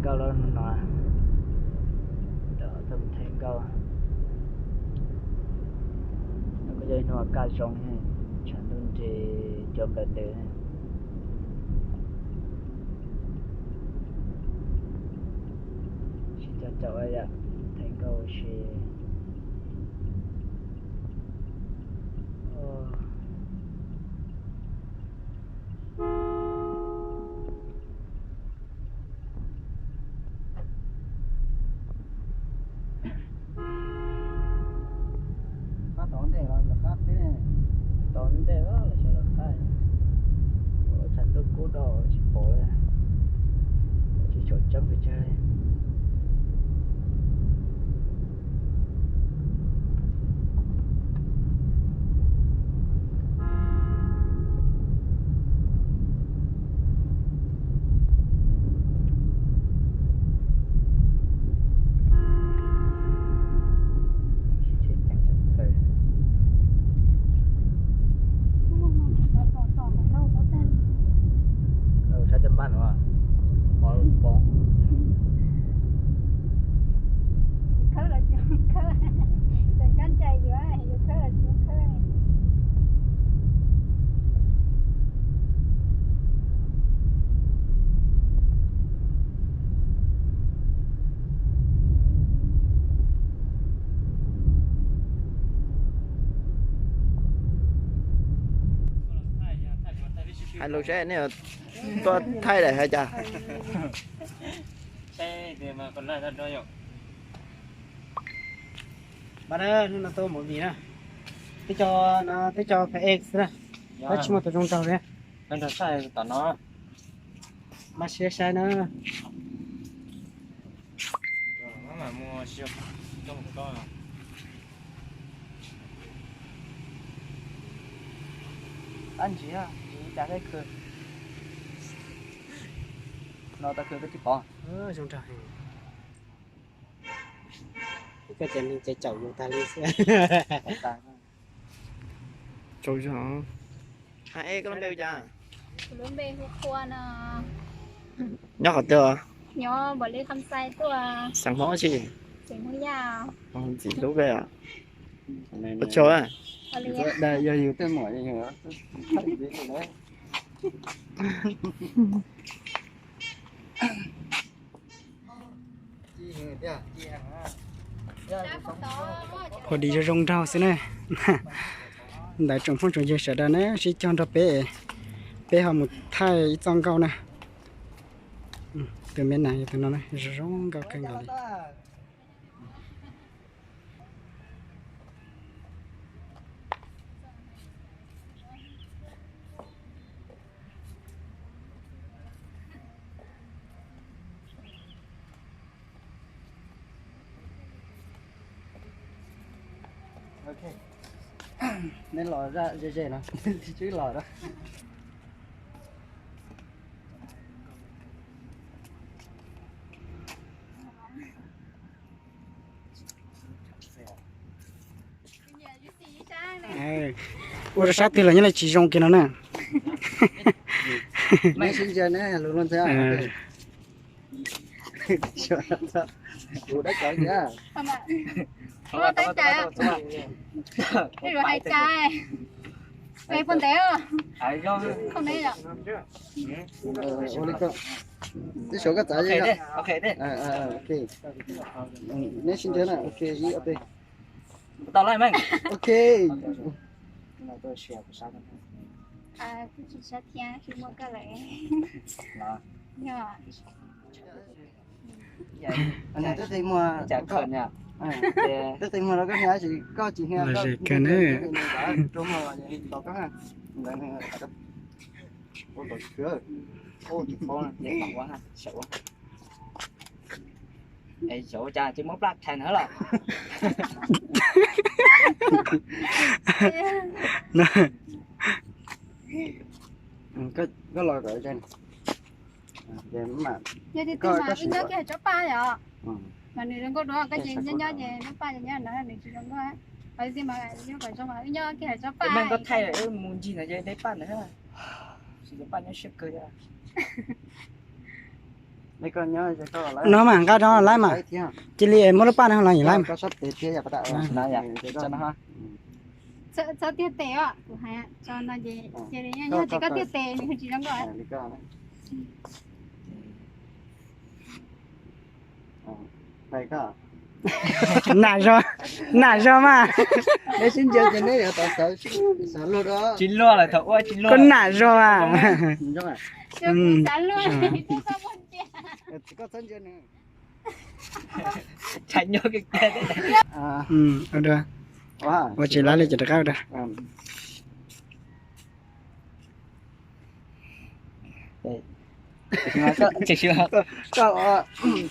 Nkauj lawm no, tau mus thaij nkauj. Koj yog ib hnub kaj zoo, tshav ntuj nrig cua nplaws ntws. Sib cog caum yam thaij nkauj si. Qab tom ntej los lawv qab peb, tom ntej los xyov lawv qab. Tshav ntuj kub do tsis pom li, tsis tshua tseeb pes tsawg li. Sab cov npab no, mov poob. Khawb los tsis khawb, tseem kab ncaim yuav, yuav khawb los tsis khawb. Hais lus saib nej tuaj thaij daim hais cas? Mas na, hnub no tuaj movie na, teb chaws, teb chaws Phav Ex na, peb tsis muaj tus zoo nraug li. Mas siab saib na. Ab ntsis, ntsis cas thiaj khw. No tau khw koj tsis pom. Zoo nraug heev. Koj cov neeg ces caum yus tag li xwb. Tsaug zog. Hais, koj lub npe hu cas? Kuv lub npe hu Qhua no. Nyob qhov twg? Nyob Npaum Lis Kham Xais tuaj. Xeem Hmoob tsi? Xeem Hmoob Yaj. Ntxim hlub kawg. Ua tsaug. Yog yus tej muam. Pha dis zoo zoo nraug xwb na. Ntawm tsoom phooj tsoom ywg sawv daws na, sib cog nrog peb, peb ho mus thaij ib txoj nkauj na. Tus me nas yog tus no na, zoo zoo nkauj kawg nkaus li. Neb los zaj ze ze no, twb los da. Ua rau sab twg los nyob li tsis zoo kiag no na. Mej sib ntsia ne, lus luag ntxhi. Hais cas peb poj ntev. Twb suav koj txav. Neb sib nrhiav na, ok, ib ob peb. Ok. Twb tsis muaj koj lawm. Twb tsis muaj, twb tsis muaj rau koj niam, koj tsis hnia koj. Es xyov ua cas tsis muab plab thaiv na los. Koj los kom, yog tias twg mas wb nyob kiag hauv tsob paj yom, mas nws zoo nkauj dua, koj ces nyob nyob ces lub paj ces nyob ntawd nws tsis zoo nkauj. Ho tias mas nyob kom zoo, wb nyob kiag hauv tsob paj. Meej koj thaij wb mus ncig ntawd ces deb paj ntawd, tsis zoo paj nyob siab kawg. No mas nqa rau lawm mas. Cia li muab lub paj no los lawm mas. Txhob tiag tes os, kuv hais tso no ces cia li, yog tias koj tiag tes nws tsis zoo nkauj. Nam zog, nam zog mas. Neb sib ntsia ces neb yuav tau xav luag, tsis luag lawm thaum ua tsis luag, koj nam zog mas. Koj txhob ntsia nws. Ua tsis laib li ces rov qab ua.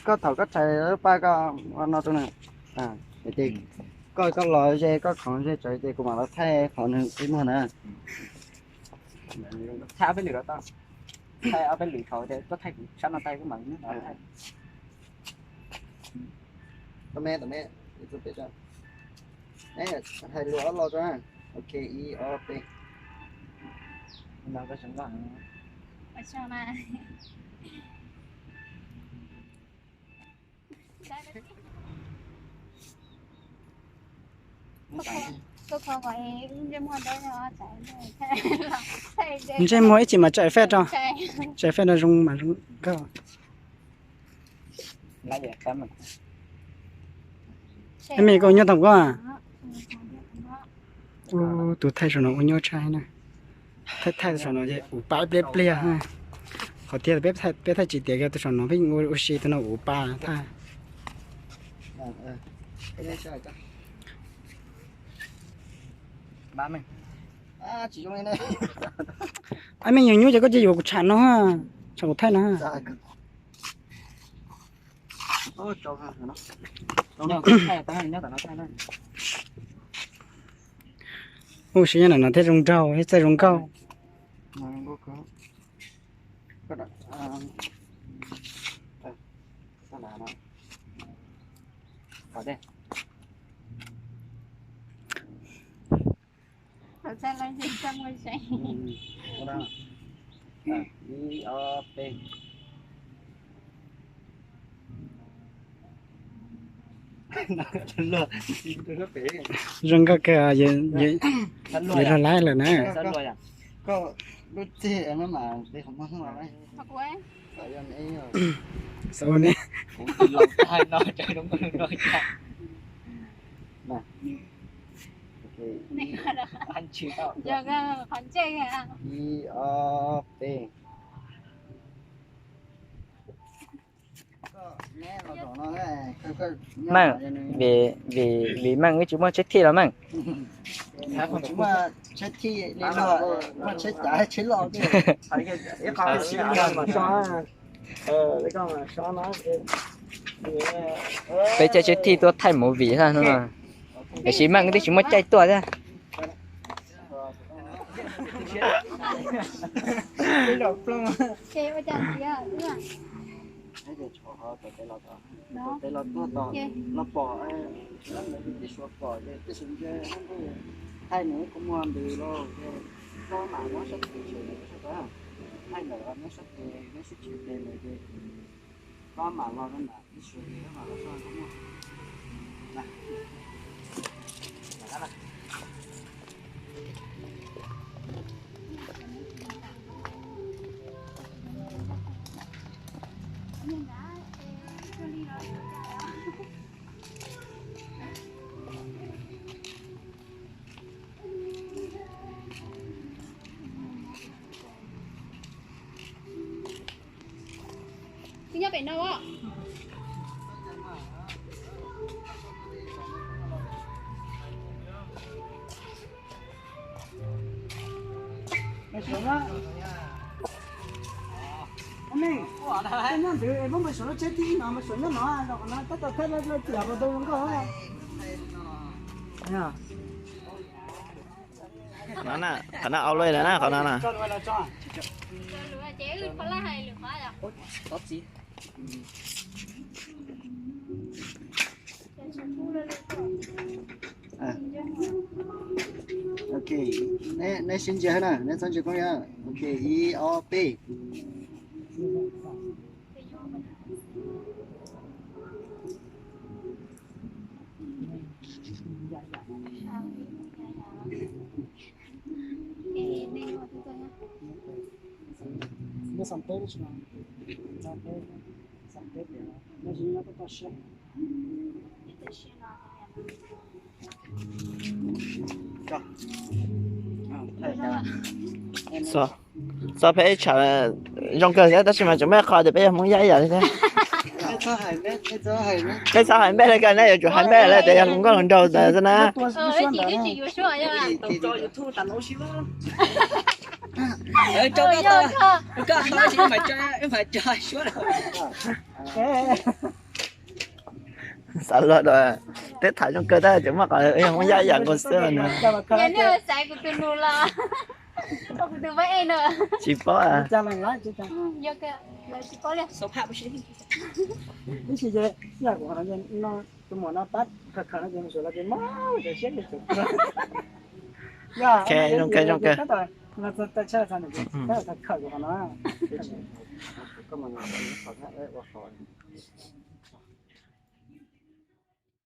Koj thaum koj tshais lub paj koj ua no rau nws, koj, koj los ze koj khoov ze tsawv ces kuv mam los thaij qhov nws qi muag na. Thaij ob peb lwm rau tau. Thaij ob peb lwm thaum tias koj thaij kuv sab no tag kuv mam thaij. Tau me, tau me, hais lus ob lo tso. Ok, ib ob peb. Ntsej muag ib chim mas tso faj rau, tso faj rau zoo mas zoo nkauj. Eb, me koj nyob tom koj. Tus thaij saum no ua nyuaj tshaj na. Thaij thaij saum no ces ua pa ib pliag pliag. Qhov tiag peb thaij tsis tiav kiag tus saum no, peb ua si tus no ua pa thaij. Eb, me nyuam nyuj ces koj cia yuav kuv tsham no, tsham kuv thaij no. Ub, siv nyob ntawm no thiaj zoo nraug thiab txawj zoo nkauj. Zoo nkauj kawg, yuav luag laib lawm na. Ib ob peb. Meej, vim, vim, vim Meej wb tsis muaj tsheb thij los Meej? Peb caij tsheb thij tuaj thaij movie xwb no, tiam sis Meej twb tsis muaj caij tuaj thiab. Tes los tuaj tos los pom, tes suav pom ces tej zaum ntshe thaij nws kuj muag ntws los ces koj mam muab sab tes, thaij ntawm muab sab tes, muab sab tes ntawd ces koj mam los rau nram ib suav ces koj mam los so kuj muag. Twb nyob pem no. Nyob ntawd es muab mus saum lub tsheb thij no, mus saum nyob no, qhov no tab tom thaij lawm tias puas tau zoo nkauj. Qhov no au lawm na, qhov no na. Ok, neb sib ntsia na, neb txhob ntsia koj yog. Ok, ib ob peb. Xov peb tshav zoo kawg thiab tab sis mas tseem muaj qhov tias peb yog Hmoob Yaj Yam li thiab. Peb txhob hais npe li kawg na, yuav tsum hais npe lawm tias yog hluas nkauj hluas nraug ntawd xwb na. Xav luag dua, peb tham zoo kawg tab sis mas qhov yog Hmoob Yaj Yam nkaus xwb no. Tsis paub. Zoo kawg, zoo kawg.